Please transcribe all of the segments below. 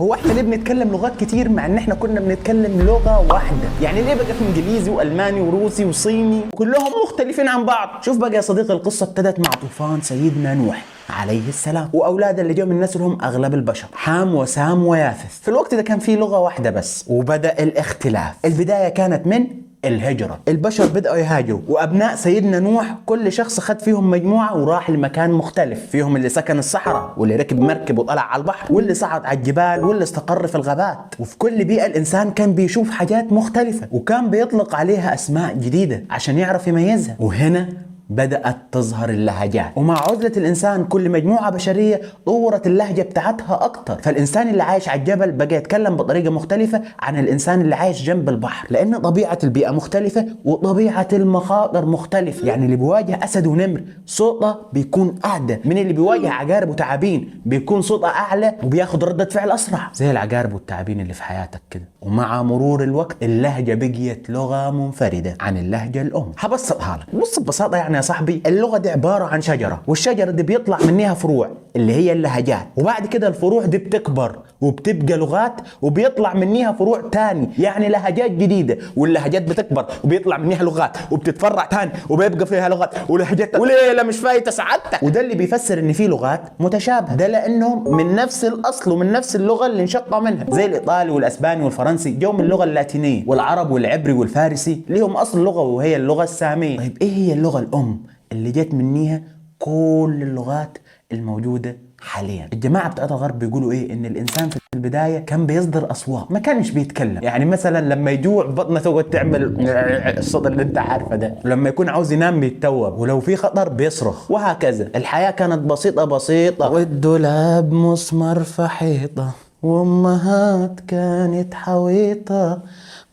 هو احنا ليه بنتكلم لغات كتير مع ان احنا كنا بنتكلم لغة واحدة؟ يعني ليه بقى في انجليزي والماني وروسي وصيني كلهم مختلفين عن بعض؟ شوف بقى يا صديقي، القصة ابتدت مع طوفان سيدنا نوح عليه السلام واولاده اللي جو من نسلهم اغلب البشر، حام وسام ويافث. في الوقت ده كان في لغة واحدة بس، وبدأ الاختلاف. البداية كانت من الهجرة، البشر بدأوا يهاجروا، وأبناء سيدنا نوح كل شخص خد فيهم مجموعة وراح لمكان مختلف. فيهم اللي سكن الصحراء، واللي ركب مركب وطلع على البحر، واللي صعد على الجبال، واللي استقر في الغابات. وفي كل بيئة الإنسان كان بيشوف حاجات مختلفة وكان بيطلق عليها أسماء جديدة عشان يعرف يميزها. وهنا بدأت تظهر اللهجات، ومع عزلة الإنسان كل مجموعة بشرية طورت اللهجة بتاعتها أكتر. فالإنسان اللي عايش على الجبل بقى يتكلم بطريقة مختلفة عن الإنسان اللي عايش جنب البحر، لأن طبيعة البيئة مختلفة وطبيعة المخاطر مختلفة. يعني اللي بيواجه أسد ونمر صوته بيكون أهدى من اللي بيواجه عقارب وتعابين، بيكون صوته أعلى وبياخد ردة فعل أسرع، زي العقارب والتعابين اللي في حياتك كده. ومع مرور الوقت اللهجة بقيت لغة منفردة عن اللهجة الأم. هبسطها لك، بص ببساطة يعني يا صاحبي، اللغة دي عبارة عن شجرة، والشجرة دي بيطلع منها فروع اللي هي اللهجات، وبعد كده الفروع دي بتكبر وبتبقى لغات، وبيطلع منيها فروع تاني يعني لهجات جديدة، واللهجات بتكبر وبيطلع منيها لغات وبتتفرع تاني وبيبقى فيها لغات ولهجات، وليلة مش فايتة سعادتك. وده اللي بيفسر ان في لغات متشابهة، ده لانهم من نفس الاصل ومن نفس اللغة اللي انشقوا منها، زي الايطالي والاسباني والفرنسي جو من اللغة اللاتينية، والعرب والعبري والفارسي ليهم اصل لغة وهي اللغة السامية. طيب ايه هي اللغة الام اللي جت منيها كل اللغات الموجودة حاليا؟ الجماعة بتاعت الغرب بيقولوا ايه؟ ان الانسان في البداية كان بيصدر اصوات، ما كانش بيتكلم. يعني مثلا لما يجوع بطنه تقعد تعمل الصوت اللي انت عارفه ده، ولما يكون عاوز ينام بيتوب، ولو في خطر بيصرخ، وهكذا. الحياة كانت بسيطة بسيطة، والدولاب مسمار في حيطة، وامهات كانت حويطة،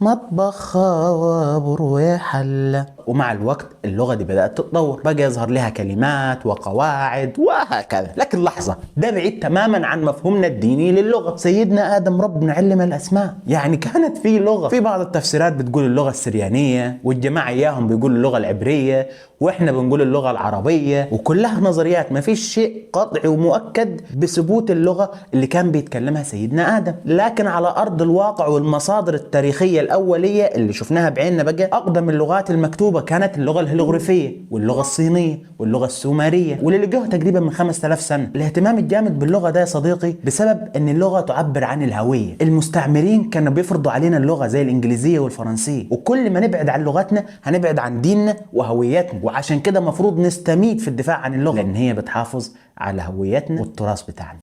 مطبخها وابور وحلة. ومع الوقت اللغة دي بدأت تتطور، بقى يظهر لها كلمات وقواعد وهكذا. لكن لحظة، ده بعيد تماما عن مفهومنا الديني للغة. سيدنا آدم ربنا علم الأسماء، يعني كانت في لغة. في بعض التفسيرات بتقول اللغة السريانية، والجماعة إياهم بيقولوا اللغة العبرية، واحنا بنقول اللغة العربية، وكلها نظريات، ما فيش شيء قطعي ومؤكد بثبوت اللغة اللي كان بيتكلمها سيدنا آدم. لكن على أرض الواقع والمصادر التاريخية الأولية اللي شفناها بعيننا بقى، أقدم اللغات المكتوبة كانت اللغة الهيروغليفية واللغة الصينية واللغة السومرية، واللي لقوها تقريبا من 5000 سنة. الاهتمام الجامد باللغة ده يا صديقي بسبب ان اللغة تعبر عن الهوية. المستعمرين كانوا بيفرضوا علينا اللغة زي الإنجليزية والفرنسية، وكل ما نبعد عن لغتنا هنبعد عن ديننا وهويتنا، وعشان كده مفروض نستميت في الدفاع عن اللغة، لأن هي بتحافظ على هويتنا والتراث بتاعنا.